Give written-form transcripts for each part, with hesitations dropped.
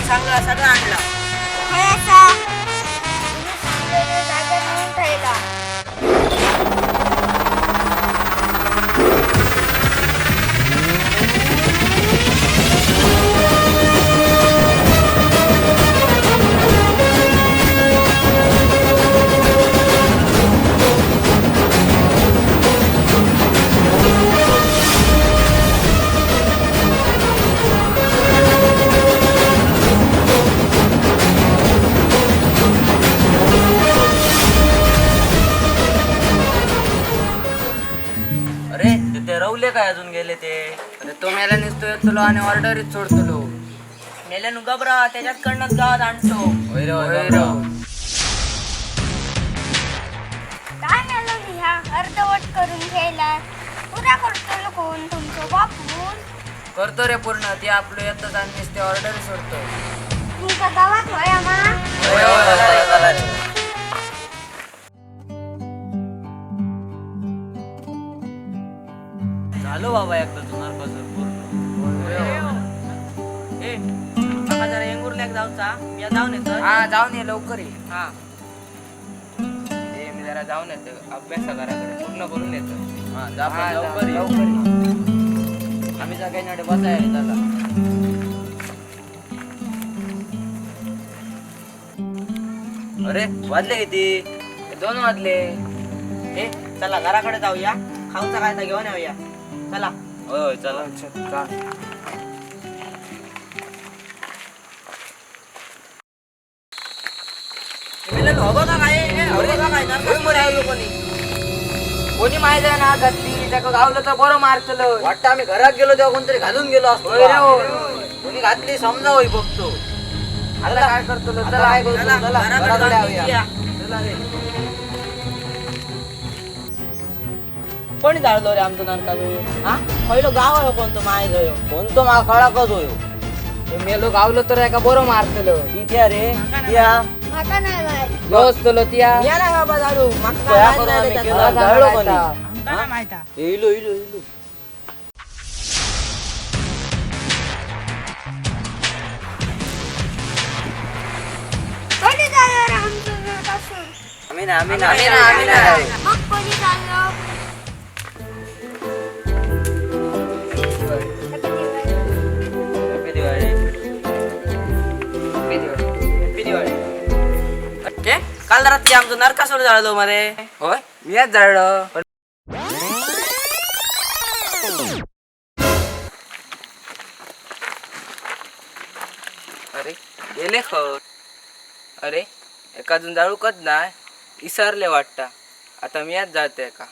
आम्ही सांगला सगळं आणला. खय असा तुम्ही सांगलेल्या जागेर नेऊन ठेयला. अरे ते रवले काय अजून गेले ते? अरे तो मेला निसतो येतलो आणि ऑर्डरीच सोडतलो. मेल्यानु गबरा त्याच्यात कडनच गावात आणतो. होय रे, होय रे. काय मेलो मी ह्या अर्धवट करून घ्यायला. पुरा करतलो कोण तुमचो बापूस? करतो रे पूर्ण, ती आपलं येतच आणि नुसते ऑर्डर सोडतो. तुमका गावात होया मा? होय, होय, होय, चला रे. झालो बाबा एकदा नरकासूर पूर्ण. ए काका जरा एंगुरल्याक जाऊचा, मी जाऊन येतो. हा जाऊन ये लवकर ये. हा. ए मी जरा जाऊन येतो अभ्यास घराकडे पूर्ण करून येतो. हा जा हा, पण जा, लवकर ये. लवकर ये. आम्ही सगळ्यांकडे बसायला चला. अरे वाजले किती? 2 वाजले. ए चला घराकडे जाऊया, खाऊचा काय तर घेऊन येऊया. चला. होय होय चला. चल. मेल्यानं हो बघा काय, ए, हो बघा काय, नरकासूर राहिलो कोणी. कोणी माहिती आहे ना घातली, त्याका गावलं तर बरं मारतलं. वाटतं आम्ही घरात गेलो तेव्हा कोणतरी घालून गेलो असतो. होय रे, होय. कोणी घातली समजा होय बघतो. आता काय करतो? आता चला काय करतो? चला, घराकडे जाऊया. चला रे. कोणी जाळलो रे आमचं नरकासूर? हा पहिलो गाव आहे कोणतो माय गयो कोणतो मा कळाकच होयो. ते मेलो गावलं तर एका बरं मारतलं. तिथे रे त्या माका नाही माहित. जो असतलो त्या या ना बाबा जाळू. माका करून आम्ही केलं. माहित जाळलो नाही कोणी? कोणी. इलो इलो इलो. कोणी जाळलं रे आमचं नरकासूर? आम्ही ना आम्ही ना आम्ही ना आम्ही ना. मग कोणी जाळलं? Happy Diwali. Happy Diwali. Happy Diwali. Happy Diwali. ए, काल रात्री आमचं नरकासूर जाळलो मरे. होय मी जाळलं. अरे गेले खर. अरे एका अजून जाळूकच नाही, इसरले वाटता. आता मी आज जाते का?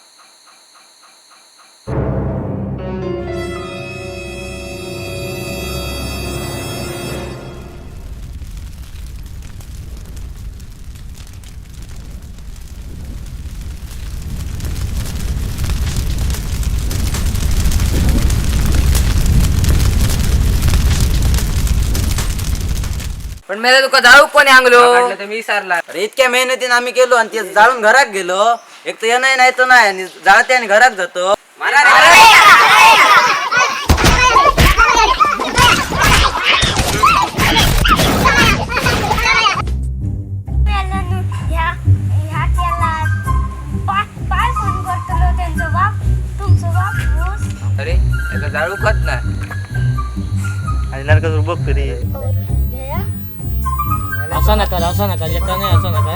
पण मेला तुका जाळू कोणी आणलो तर मी विसरला. अरे इतक्या मेहनतीने आम्ही केलो आणि ते जाळून घरात गेलो. एक तर नाही नाही तर नाही आणि जाळते आणि घरात जातो. मारा रे. मेल्यानु ह्या ह्या केला. पाय कोण करतलो त्यांचो बाप तुमचो बापूस? अरे एका जाळूकच नाही. आणि नरकासूर बघ तरी. घेया. असं नका, असं नका, येता नाही, असं नका.